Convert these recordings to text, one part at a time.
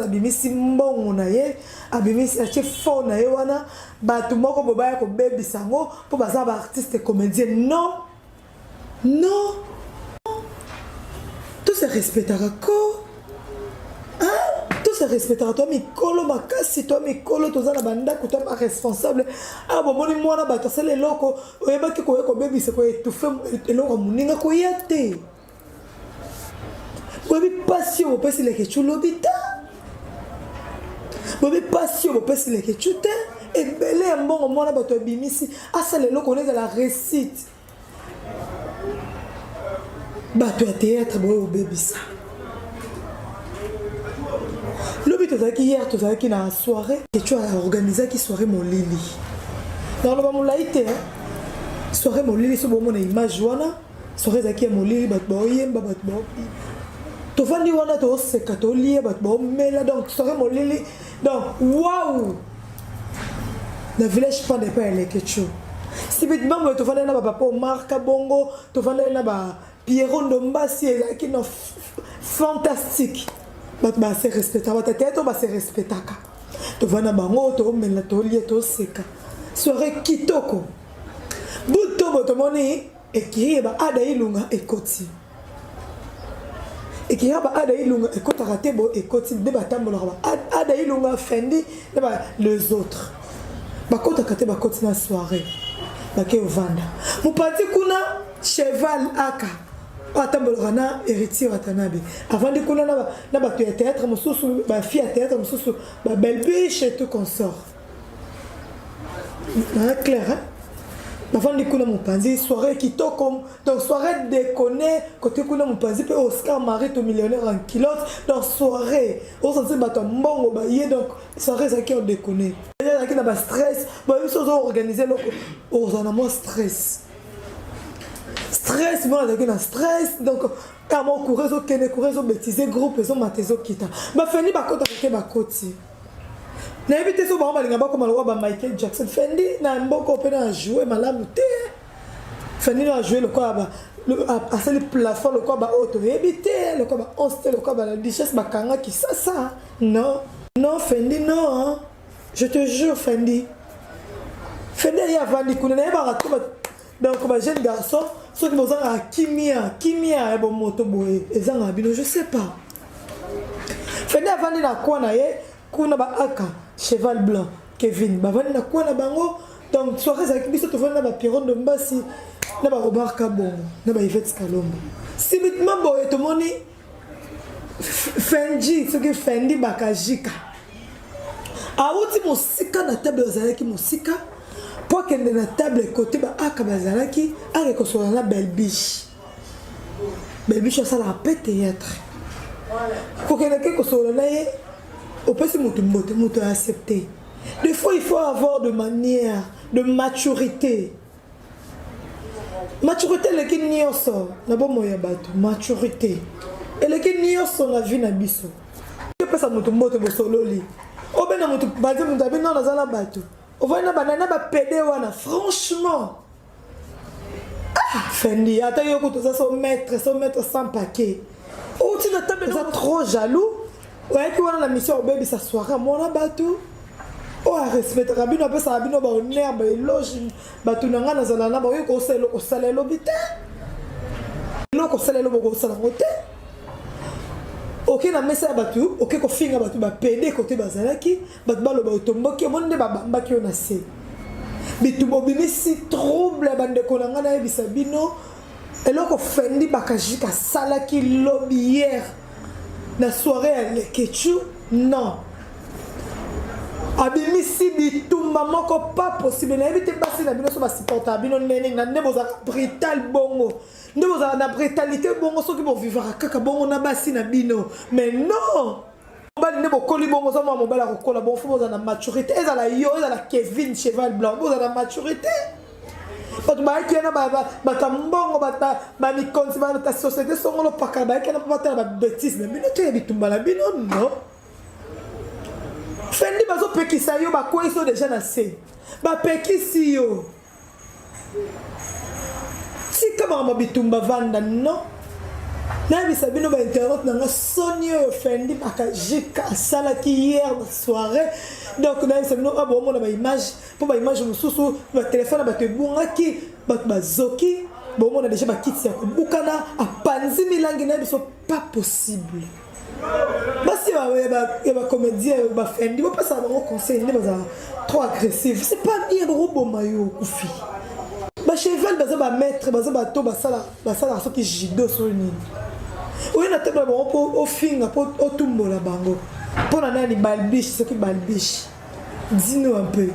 Abimisi mbongo na ye, abimisi atie fond na ye wana, bato moko boye baya kobebisa yango mpo baza ba artiste comédien. Non, non, to se respectaka ko, hein? To se respectaka, to mikolo makasi, to mikolo toza na bandako, to ba responsable. Awa bomoni mwana bato asala eloko, oyebaki koya kobebisa, koetufe eloko ya moninga, koya te. Boyebi mpasi oyo bopesi Leketchou lobi te, boyebi mpasi oyo bopesi Leketchou te. Ebele ya mbongo mwana bato abimisi, asala eloko wana ezala réussite. Bato ya théâtre boye obebisa. Lobi tozalaki, hier tozalaki na soirée, Leketchou aorganisaki soirée molili, nakoloba molai te, soirée molili. So bomona image wana, soirée ezalaki ya molili, bato baoyemba, bato baobina, tovandi wana tooseka, tolia, bato baomela, donc soirée molili, donc waouh, na village panda epai ya Leketchou. Subitement boye tovandaki na bapapa Omar Kabongo, tovandaki na ba Pierrot Ndombasi, ezalaki no fantastique. Bato base respectaka, bato ya théâtre base respectaka. Tovanda bango, toomela, tolia, toseka, soirée kitoko. Buto bo tomoni ekiri ba Ada Ilunga ekoti, ekiri ba Ada Ilunga ekotaka te, bo ekoti nde batambolaka ba Ada Ilunga, Fendi na ba les autres bakotaka te. Bakoti na soirée, bake ovanda mopanzi kuna. Cheval aka oyo atambolaka na Héritier Watanabe avandi kuna na bato ya théâtre mosusu, bafille ya théâtre mosusu, babelbiche et tout consort na clair, hein? Bavandi kuna mopanzi, soirée kitoko, donc soirée déconne. Côté kuna mopanzi mpe Oscar Marito, millionnaire en culotte, donc soirée osanti bato ya mbongo baye, donc soirée ezalaki en déconne, ezalaki na bastress. Boyebi so ozoorganize eloko, ozala na mwa stress, stress mona azalaki na stress. Donc kama courant ezokende, courant ezobétise, groupe ezomata, ezokita, bafendi bakotaka te, bakoti. Nayebi te so bango balinga bakoma lokola ba Michael Jackson. Fendi na mboka mpe na ajoue malamu te. Fendi na ajoue lokola asali plafond, lokola baoyo toyebi te, lokola ba 11 te, lokola ba Duchesse bakangaki sasa. Non, non, Fendi, non, je te jure, Fendi, Fendi aye avandi kuna, nayebaka to. Donc ba jeune garçon, soki bozangaka kimia, kimia ya bomoto boye ezangaka bino, je sais pas. Fendi avandi na kwa na ye kuna, baaka Cheval Blanc, Kevin bavandi na kwa na bango. Donc soirée ezalaki, biso tovandi na bapieron Ndombasi, na barobert Kabongo, na baivete Kalombo. Subitement boye tomoni Fenji, soki Fendi Bakajika awuti mosika na table, azalaki mosika mpo akende na table kote baaka bazalaki, ake kosola na Belbiche. Belbiche asalaka mpe théâtre. Kokende ke kosolola na ye, opesi moto mbote, moto aaccepte. Des fois il faut avoir de manière de maturité. Maturité eleki nyonso na bomoi ya bato, maturité eleki nyonso na vie na biso. Opesa moto mbote, bosololi, obenda moto bandi, moto abi non, naza na bato, ovandi na banani na bapede wana. Franchement, ah, Fendi, ata yo kutu oza so maître, so maître sans paquet, outi na table, oza trop jaloux. Oyaki wana na mission obebisa soirée mwana bato oyo arespectaka bino, apesaka bino bahonneur, baéloge. Bato na ngai nazala na baoyo kosala eloko, osala elobi te, eloko osala elobi okosala yango te. Oke na mesa ya bato, oke kofinga bato bapede kote bazalaki, bato baloba otomboki. Omoni nde babambaki yo na se bitumba, obimisi trouble ya bandeko na ngai. Nayebisa bino eloko Fendi Bakajika asalaki lobi, hier, na soirée ya Lekechu. Non, abimisi bitumba moko pas possible. Nayebi te basi na bino so basupportaka bino ndenge na nde bozalaka brutal bongo, nde bozalaka na brutalité bongo, soki bovivaka kaka bongo na basi na bino. Mais non, mobali nde bokoli bongo, oza mwa mobali akokola bongo, faut bozala na maturité. Ezala yo, ezala Kevin Cheval Blanc, bozala na maturité. Bato bayaki wana, bato ya mbongo, bamikonzi, bato ya société songolo pakala bayaki wana mpo batala babétise na bino to ya bitumba na bino. Non, Fendi, bazopekisa yo, bakweyisi yo déjà na se, bapekisi yo, tika makambo bitumba, vanda. Non. Nayebisa bino ba internaute na nga soni oyo Fendi Makajika asalaki hier na soirée. Donc nayebisa bino oyo bomona ba image mpo ba image mosusu ba telefone ya bato ebungaki, bato bazoki, bomona deja bakiti ya kobukana, apanzi milangi na biso pas possible. Basi ya ba comédien ba Fendi bopesaka bango conseil nde bazala trop agressive, c'est pas bien, bakoboma yo okufi. Ba cheval baza ba maître, baza bato basala basalaka soki judo soki nini oye na table bango mpo ofinga mpo otumbola bango mpo na nani balbiche soki balbiche dino un peu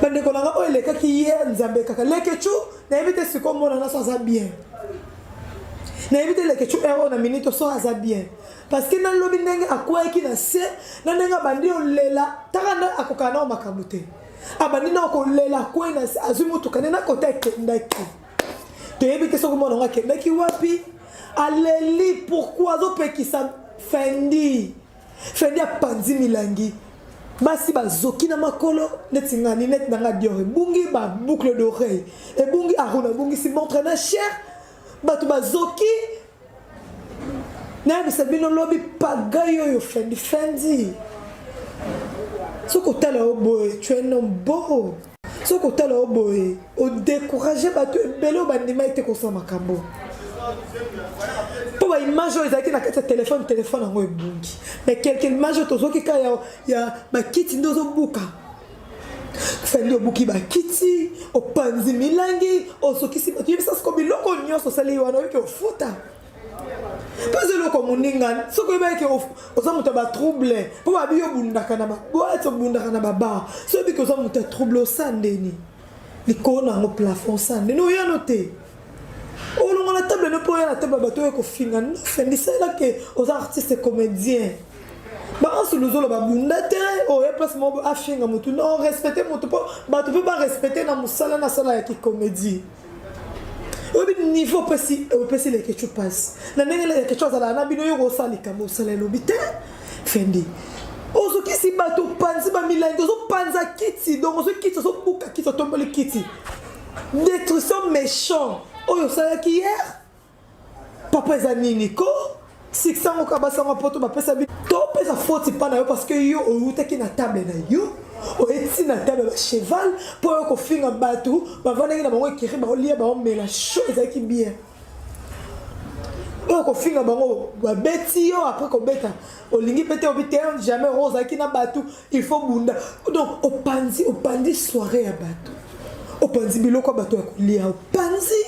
bandeko na nga oyo elekaki ye nzambe kaka lekechu nayebi te sikoyo mona naso aza bien nayebi te lekechu heure oyo na minute so aza bien parce que nalobi ndenge akweyaki na se na ndenge abandi olela taka nde akokana nao makambo te abandi nao kolela akwei na se azwi motuka nde nakota akendaki toyebi te soki mwana yango akendaki wapi aleli pourkui azopekisa fendi fendi apanzi milangi basi bazoki na makolo neti nga ninete na nga dior ebungi ba boucle d'oreille ebungi aruna abungisi montre na cher bato bazoki nayebisa bino lobi pagai oyo fendi fendi soki otala yo boye tu es un homme beau soki otala yo boye odecourage bato ebele oyo bandima ete kosala makambo mpo baimage oyo ezalaki na kati ya telefone telefone yango ebungi mais quelque image oyo tozwaki kaka ya, ya bakiti nde ozobuka fendi obuki bakiti opanzi milangi ozokisi bato yebisa siko biloko nyonso osali wana oyoki ofuta mpo eza eloko moninga soki oyebaki ke oza moto ya batrouble mpo babi yo obundaka na baboite obundaka na babar soki oyebi ke oza moto ya trouble osa ndeni likolo na yango plafond osa ndeni oyano te olongola table no mpo oya na table ya bato oyo kofinga no fendisaela ke oza artiste comédien baansu luzolo babunda te oya place moko afinga motu no respecte motu mpo bato mpe barespecte na mosala nasala ya kicomédie oyebi niveau opesi opesi lekechu pasi na ndenge lekechu azalaka na bino yo kosala likambo osala elobi te fendi ozokisi bato opanzi bamilangi ozopanza kiti donc ozwi kiti ozobuka kiti otomboli kiti destruction méchant oyo osalaki hier papa eza nini ko succès yango kaka basi yango poto bapesa bi topesa faute mpa na yo parce que yo owutaki na table na yo oyeti na table ya bacheval mpo oyo kofinga bato bavandaki na bango ekiri baolia baomela chaud ezalaki bien oyo kofinga bango babeti yo après kobeta olingi mpe te obi te jamais oyo ozalaki na bato il faut bunda donc opanzi opanzi soirée ya bato opanzi biloko ya bato ya kolia opanzi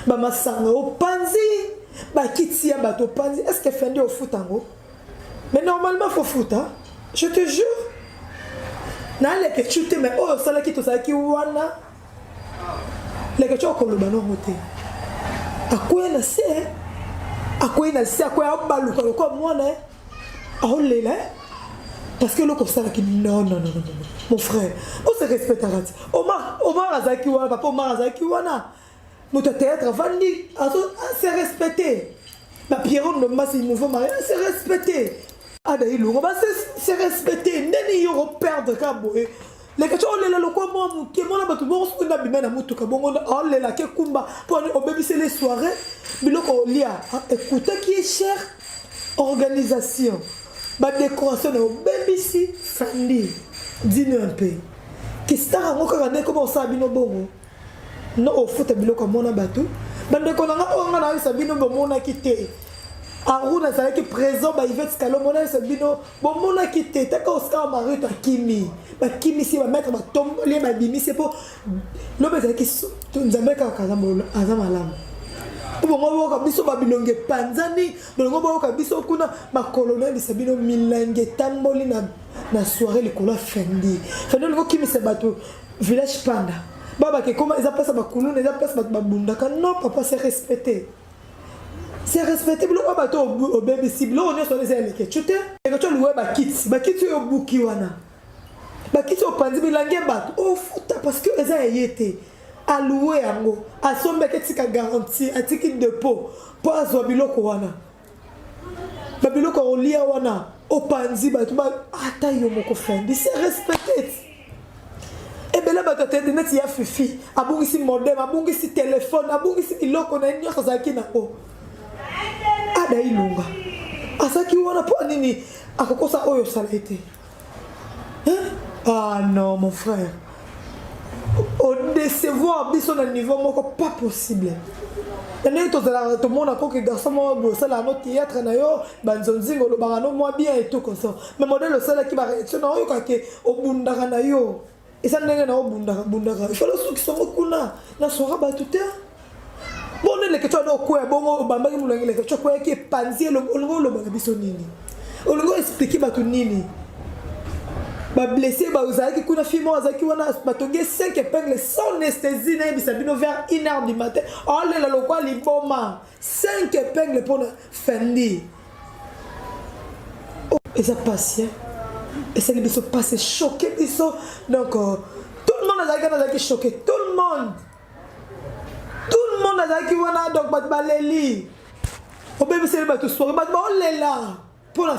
bamasanga opanzi bakiti ya bato opanzi est ce que fendi ofuta yango mais normalement fofuta je te jure naleke cu te mais oyo osalaki tozalaki wana leke cu okoloba nongo te akwei na se akwei na se akwei abaluka lokola mwana aolela parce que eloko osalaki non non non non mon frère ose respectaka ti omar omar azalaki wana papa omar azalaki wana moto ya théâtre avandi ase respecte bapierro ndombasi nouveau mari ase respecte ada ilongo base se respecte ndeni yo koperdre kaka boye leka ti olela lokwa mwa moke mwana bato bongo soki nabima na motuka bongo olela ke kumba mpo obebiseli soirée biloko olia ekutaki ye cher organisation badecoration na obebisi fandi dino un peu kistar yango kaka nde koma osala bino bongo no ofuta biloko ya mona bato bandeko na nga oyo nga nayebisa bino bomonaki te aruna azalaki présent ba ivete kalombo nayebisa bino bomonaki te taka oscar marito akimi bakimisi ye bamaître batomboli ye babimisi ye mpo lobi ezalaki nzambe kaka aza malamu mpo bongo boyoka biso babilongi epanzani bolongo boyoka biso kuna makolo nayebisa bino milangi etamboli na, na soirée likolo ya fendi fendi olingi okimisa bato village panda babaka ekoma eza place ya bakuluna eza place bato babundaka non papa c'est respecté c'est respecté biloko oyo bato obebisi biloko nyonso wana eza ya leketchu te leketchu aluwa bakiti bakiti oyo obuki wana bakiti opanzi bilangi ya bato ofuta parce que eza ya ye te aluwe yango asombaki atika garantie atiki depot mpo azwa biloko wana babiloko ya kolia wana opanzi bato ata yo moko fendi c'est respecté ebele bato atende neti ya fifi abungisi modem abungisi telefone abungisi biloko na ye nyonso azalaki nango. Ada Ilunga azalaki wana mpo nini akokosa oyo osala ye te? Ah non, mon frère, odécevoir biso na niveau moko pas possible. Na ndenge tozalaka, tomona koke garçon moko boye, osalaka no théâtre na yo, banzonzinga, olobaka no mwa bien et tout comme ça, mais modèle osalaki baréaction na oyoka ke obundaka na yo, eza ndenge na obundaka bundaka, ifale osukisa yango kuna na soka bato te. Bongo Leketio wana okwea, bongo obambaki molongi, Leketio okweyaki, epanzi. Olingi oloba na biso nini? Olingi oexpliquer bato nini? Bablessé bazalaki kuna, fille moko azalaki wana, batongi 5 épingle sans anesthésie. Nayebisa bino, vers 1 heure du matin, aolela lokwa liboma, 5 épingle mpona Fendi. Eza pasi, esali biso pasi, choqué biso. Donc tout le monde azalaki wana, azalaki choqué, tout le monde, tout le monde azalaki wana. Donc bato baleli, obebiseli bato soirée, bato baolela mpona